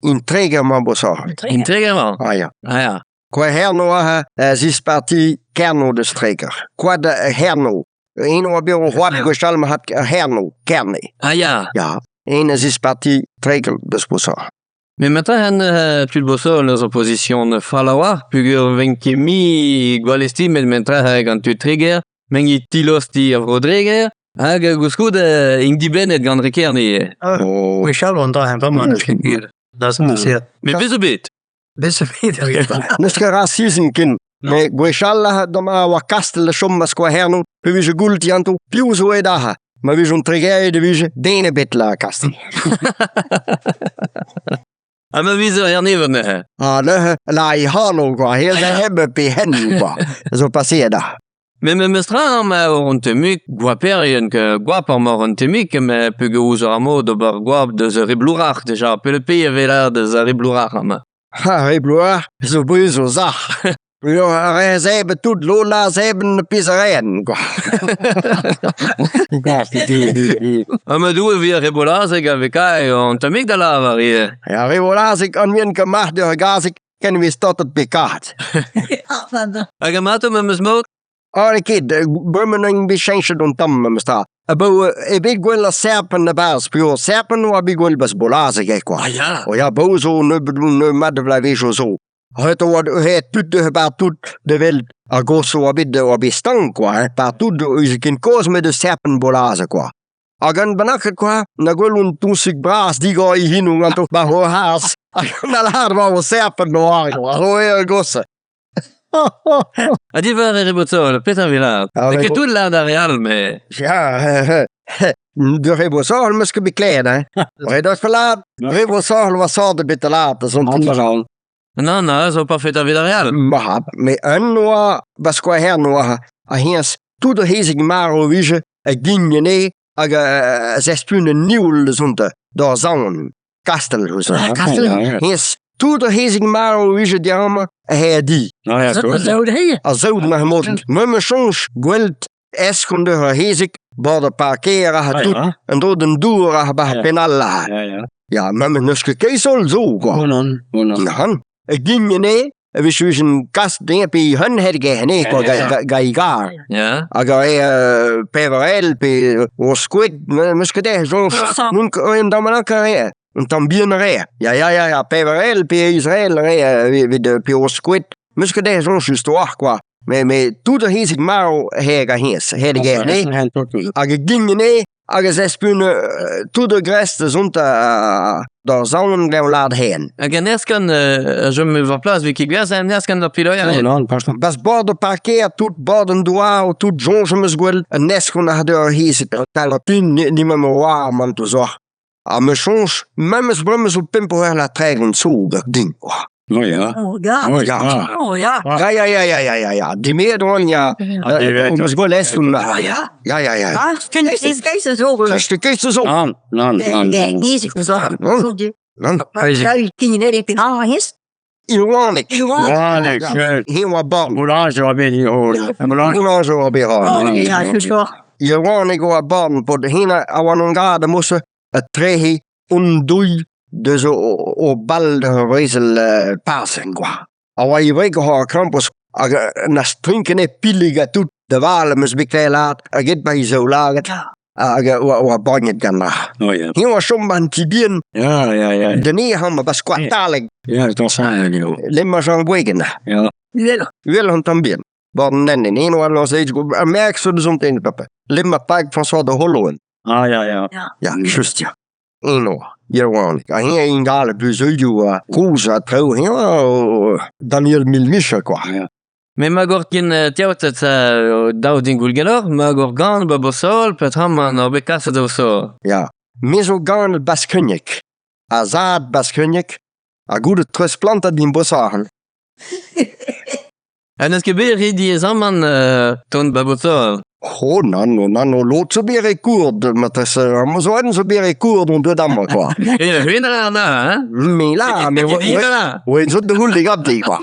Intreger emañ Bosor. Intreger emañ? Ah ya. Ah ya. Kwa Herno aze a zisparti Kerno deus Treger. Koad Herno. Eno oa bet o c'hoad gwechall ma c'had Herno, Kerne. Ah ya. Ya. En a zisparti Treger deus Bosor. Met matin tud Bosor eus opposition fall a-walc'h peogwir 'vent ket mui gwall estimet mentra gant tud Treger, mengi tilosti a Vro-Dreger hag koulskoude int dibennet gant re Kerne. Oh. Gwechall oan dra bremañ da Met bez zo bet. Bez zo bet ar gentañ. N'eus ket rasism ken. Met gwechall dama oa Kastell da chom ma skoa Herno, pe vije goult dianto, piv zo aet aze? Ma vijont tregeriet e vije den ebet la Kastell. Ha ma vije Hernev neuze? Ah neuze, la e c'hano quoi, hel da heb pe hen quoi, zo paseet da. Met memestra ma on temik goaperien ke goap ar mor an temik met peogwir ouzh ar mod d'ober goap deus ar riblourac'h deja pe le pe a vez lâret deus ar riblourac'h amañ. Ha riblourac'h zo bruz o sac'h. Ar re zebr tout lod a zebr pezh a raent quoi. Ha ma Doue evit ar rebolazeg a vez kaer an tammig da lavar ivez. Ar rebolazeg an mien ket marc'h d'ur gazeg ken e vez statet pekaat. Hag amato memes mod? Ah, n'eo ket, bremañ int bet cheñchet un tamm memes tra. Abaoe eo bet gwell ar serpent a-barzh peogwir serpent oa bet gwell 'barzh Bolazeg eo kwa. Ah ya! O ya, bow zo nebeut mat a bloavezhioù zo. Ret oa ret tud partout da welet ar gos oa bet oa bet stank kwa hein, partout eus ken kozh met eus serpent Bolazeg kwa. Hag un bennaket kwa, na gwell un tousig bras digor e hinoù ganto 'ba o c'harzh. Hag an alar war o serpent noar kwa, o eo ar gos. Ha diwar e rebotol, petra vez lâret? Ah, N'eo ket tout lâret ar re all, mais... Ya, de rebosol 'meus ket bet klevet hein. Ret eus lâret, rebosol oa sort bet lâret da zont. Non, non, zo parfait evit ar re all. Ma, met un oa 'ba Skoaern oa ha hennezh tout ar c'hezeg marv 'vije a gign anezhe hag a zespun un nioul deus onte d'ar saon. Kastell eus Ah, Kastell. Hennezh tout ar c'hezeg marv 'vije diamañ a di. A saout ma mod. Me 'm eus soñj gwel't eskont ur c'hezeg bord ar parkeier ha tout en dro d'an dour ha 'ba ar penn all aze. Ya, ma n'eus ket keit-holl zo kwa. Oh non, oh non. Nann. E gign anezhe e vije vijen kas dezhañ pe un hergeh anezhe kwa ga e gar. Ya. Hag ar re pevar pe o skoed, 'meus ket dezhe soñj. N'on ket un tamm bennak a re. Un tamm bihan a re. Ya, ya, ya, ya, pevar pe Israel a re evit pe o skoed. 'Meus ket dezhe soñj just a-walc'h kwa. Mais, mais tout ar c'hezeg marv heg a hennezh, heg a anezhe, hag e gign anezhe, hag a zespun tout ar grest da zont d'ar saon glev lâret hen. Hag an eskan a chom war plas vez ket gwerzhet an eskan d'ar piloer. Non, par Bas bord ar parker, tout bord an douar, tout soñj am eus gwell, an eskan a d'ar c'hezeg, tal ar pin, ni ma oar man to zoc'h. Ha me soñj, memes bremañ zo pemp eur la 30 zo din kwa. Oh ya. Oh ya. Oh ya. Oh ya. Ya ya ya ya ya ya ya. Demeet on ya. demeet. Eus gwell est on. Oh ya. Ya ya ya. Ah, ken ez keizh zo. Keizh keizh zo. Nann, nann, nann. Nann. Nann. Iwanek. Iwanek. He oa born. Moulage oa bet Moulage. Moulage oa bet Iwanek oa born pod hena a oan on gad mosse a trehe on douilh deus o bal d'ur brezel pasen kwa. A oa ivez gant ar krampouezh hag na strinkene pillig ha tout da val am eus bet klevet lâret hag aet 'ba e zaoulagad hag oa bagnet gant ar. Oh ya. Eñ oa chom 'ba an ti bihan Ya, ya, ya. da nec'hañ 'ba skoataleg Ya, dañsañ eo. Lemmañ Jean Gwegen. Ya. Uhel. Uhel an tamm bihan. Bord an hent, en oa lañset ar merk zo deus an den papa. Lemmañ pag François de Holloen. Ah, ya, ya. Ya, just ya. Eno, yaouank. Ha eñ ingal buzuilhoù ha kozh ha traoù. Eñ oa Daniel Milmicher quoi. Ya. Met ma gor ken teotet daou din goul ganeoc'h, ma gor gant ba Bosol, petra ma n'oc'h bet kaset da Bosol. Ya, me zo ganet Baskeugneg. Ha zad Baskeugneg, ha goude treuzplantat din Bosarn. Ha n'eus ket bet re diaezamant tont ba Bosol? Oh nann, oh nann, oh lod zo bet re kourt, marteze amañ zo un zo bet re kourt on deuet amañ quoi. E, c'hwi na, hein? Me là, mais ouais, ouais, zo da c'houl deganti quoi.